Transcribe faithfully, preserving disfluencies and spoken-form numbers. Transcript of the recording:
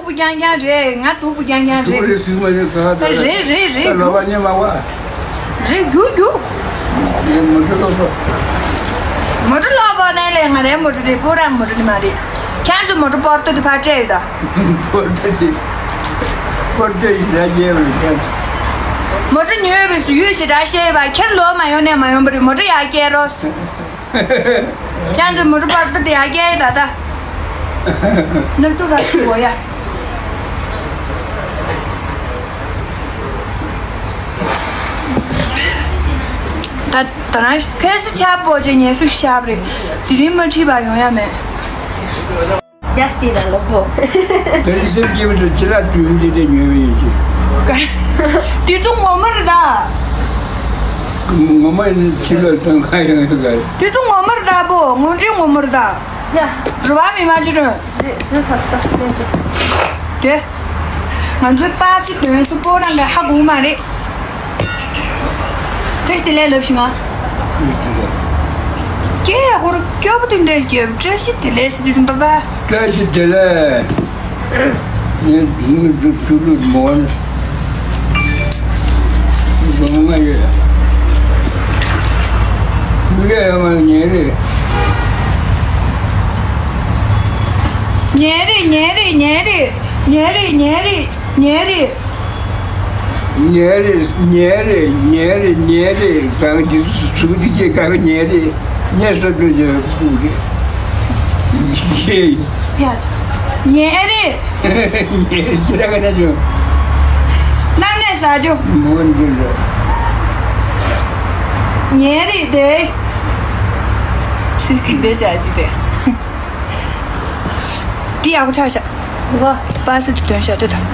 པུ་རྐྱང་རྐྱང་རེད། ང་སྡུག་པོ་རྐྱང་རྐྱང་རེད། སྡུག་རེད་ཟེར་མ་རེད། ཁ་ཁ་རེད་རེད་རེད་རེད། ད་ལོག་པ་ཉན་མ་བ། རེད་རྒྱུག་རྒྱུག་ངས་མོ་ཊ་ལོག་པ། མོ་ཊ་ལོག་པ་ནས་ལས་ང་རའི་མོ་ཊ་རེད། པོ་རང་མོ་ཊ་ནི་མ་རེད། ཁྱེད་ཚོ་མོ་ཊ་པོར་ཏོ་དེ་ཕར་སྤྲད་ཡོད་ད། པོར་ཏོ་ཅི། པོར་ཏོ་ཡིན་ན་རྒྱལ་བ་རེད་ཁྱེད་ཚོ། མོ་ཊ་ཉོས་པའི་སུ་ཡོད་ཞེ་དྲག་བཤད་པ་ཁྱེད་ལོག་མ་ཡོང་ནས་མ་ཡོང་པ་རེད། མོ་ཊ་ཡར་སྐྱེལ་རོགས། ཁྱེད་ཚོ་མོ་ཊ་པར་ཏོ་དེ་ཡར་སྐྱེལ་ད་ད། ནག་ཏུ་ར་ཆུ་བོ་ཡ། ད་ད་རང་ཁེ་སི་ཆ་པོ་ཅེ་ཉེ་སུ་ཤ་བ་རེད། དེ་རིང་མ་ཁྲིད་པ་ཡོང་ཡ་མེད། ཇ་སི་ཊི་ལ་ལོག་གོ། དེ་རིང་སེམས་སྐྱིད་པོ་དང་ཕྱི་ལ་དུས་འདི་དེ་ཉོས་པ་ཡིན་གྱི། དེ་ཚོ་ངོ་མ་རེད་ད། ངོ་མ་ཡིན་ཕྱི་ལ་སྟོན་ཁ་ཡོང་ཡོད་ག། དེ་ཚོ་ངོ་མ་རེད་ད་པོ། ངོ་འདྲིས་ངོ་མ་རེད་ད། ཡ། རུ་བ་མི་མ་ཅི་རུ། རེད་རེད་ཧ་སྟ་ལེན་ཅིག་དེ། ང་ཚོའི་པ་སི་དོན་སུ་པོ་རང་གི་ཧ་གོ་མ་རེད། བཀྲ་ཤིས་བདེ་ལེགས་ལབ་ཤིག་ང་། བཀྲ་ཤིས་བདེ་ལེགས། ཀྱེ་ཧོར་སྐྱོ་པོ་དེ་འདྲ་ཀྱེ་བཀྲ་ཤིས་བདེ་ལེགས་ཟེར་དུས་ཙམ་པ་པ། བཀྲ་ཤིས་བདེ་ལེགས། ངས་མི་ཚོ་ཚུར་ལུས་མོ་ནི། སྒོ་ང་ཡོད། མི་རེ་ཡོད་མ་ཉན་རེ། ཉན་རེ་ཉན་རེ་ཉན་རེ། ཉན་རེ་ཉན་རེ་ཉན་རེ། ཉན་རེ་ཉན་རེ་ཉན་རེ་ཉན་རེ། གང་གི་ཟུག་གི་གང་ཉན་རེ། ཉན་སོ་འགྲོ་རྒྱུ་སྤུ་གི་ཤེས། ཡ། ཉན་རེ། ཉན་རེ་ཅི་ར་ག་ན་ཅོ། ནམ་ནས་ཟ་ཅོ། མོ་འདི་ལ། ཉན་རེ་དེ། ཚིག་གི་འདི་ཅག་ཅི་དེ། འདི་ཡག་པོ་ཆགས་ཤག་ཝ། པ་སི་དེ་དོན་ཤག་དེ་དང་།